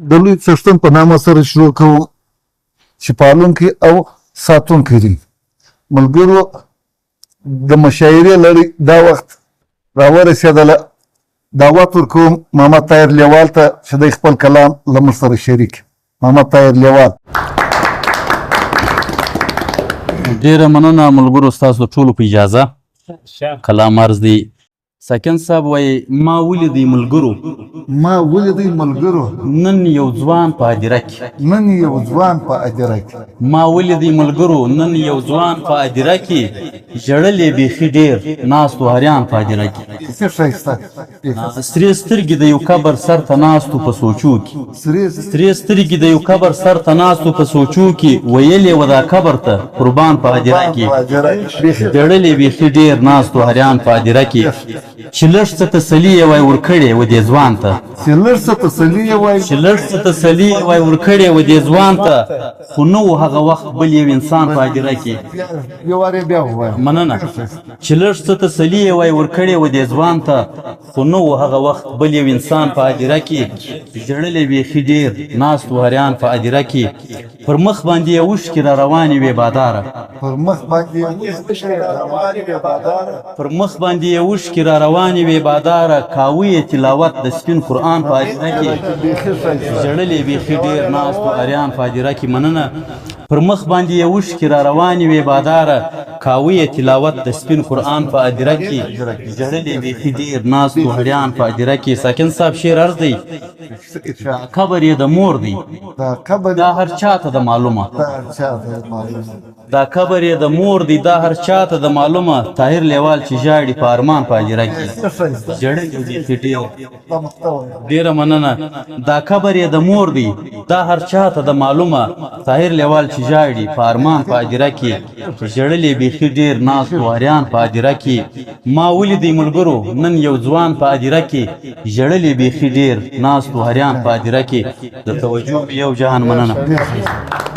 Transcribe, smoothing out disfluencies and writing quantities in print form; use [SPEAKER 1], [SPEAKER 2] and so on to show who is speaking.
[SPEAKER 1] د لوی څښتن په نامه سره شروع کوم چې پالونکی او ساتونکی دی. ملګرو، د مشاعرې لړۍ دا وخت راورسېدله. دعوت ورکوم محمد طاهر لیوال ته چې دی خپل کلام له موږ سره شریک. محمد طاهر لیوال.
[SPEAKER 2] ډیره مننه ملګرو، ستاسو ټولو په اجازه کلام عرض دی. ساکن صاحب وایي: ما ولیدی ملګرو،
[SPEAKER 1] ما ولیدی ملګرو،
[SPEAKER 2] نن یو ځوان په هدیره کې،
[SPEAKER 1] نن یو ځوان په هدیره کې،
[SPEAKER 2] ما ولیدی ملګرو نن یو ځوان په هدیره کې، ژړل یې بیخي ډېر، ناست و هریان په هدیره کې.
[SPEAKER 1] څه ښایسته!
[SPEAKER 2] سرې سترګې د یو قبر سر ته ناست و په سوچو کې،
[SPEAKER 1] سرې
[SPEAKER 2] سرې سترګې د یو قبر سر ته ناست و په سوچو کې، ویل یې و دا قبر ته قربان په هدیره کې،
[SPEAKER 1] په هدیره کې. بیخي
[SPEAKER 2] ژړل یې بیخي ډېر، ناست و هریان په هدیره کې. چې لږ څه تسلي یې وای ورکړې و دې ځوان ته،
[SPEAKER 1] چې لږ څه تسلي یې وای،
[SPEAKER 2] چې لږ څه تسلي یې وای ورکړې و دې ځوان ته، خو نه و هغه وخت بل یو انسان په هدیره کې.
[SPEAKER 1] یو وار یې بیا ووایه.
[SPEAKER 2] مننه. چې لږ څه تسلي یې وای ورکړې و دې ځوان ته، خو نه و هغه وخت بل یو انسان په هدیره کې، ژړل یې بیخي ډېر، ناست و هریان په هدیره کې. پر مخ باندې یې اوښکې را روانې وې باداره،
[SPEAKER 1] پر مخ باندې یې اوښکې را روانې وې باداره،
[SPEAKER 2] پر مخ باندې یې اوښکې را روانې وې باداره، کاوه یې تلاوت د سپین قرآن په هدیره کې،
[SPEAKER 1] بیخي ښایسته.
[SPEAKER 2] ژړل یې بیخي ډېر، ناست و اریان په هدیره کې. مننه. پر مخ باندې یې اوښکې را روانې وې باداره، کاوه یې تلاوت د سپین قرآن په هدیره کې، ژړل یې بیخي ډېر، ناست و هریان په هدیره کې. ساکن صاحب، شعر عرض دی. قبر یې د مور دی،
[SPEAKER 1] دا قبر
[SPEAKER 2] دا هر چاته د معلومه،
[SPEAKER 1] دا هر چاته معلومه،
[SPEAKER 2] دا قبر یې د مور دی، دا هر چاته د معلومه. طاهر لیوال چې ژاړي په ارمان په هدیره کې،
[SPEAKER 1] څه ښایسته!
[SPEAKER 2] ژړل یې بیخي ډېر.
[SPEAKER 1] دا مقطع وایه.
[SPEAKER 2] ډیره مننه. دا قبر یې د مور دی، دا هر چاته د معلومه. طاهر لیوال چې ژاړي په ارمان په هدیره کې، ژړل یې بیخي ډېر، ناست و هریان په هدیره کې. ما ولیدی ملګرو نن یو ځوان په هدیره کې، ژړل یې بیخي ډېر، ناست و هریان په هدیره کې. د توجه مې یو جهان مننه.
[SPEAKER 1] ډېر ښایسته.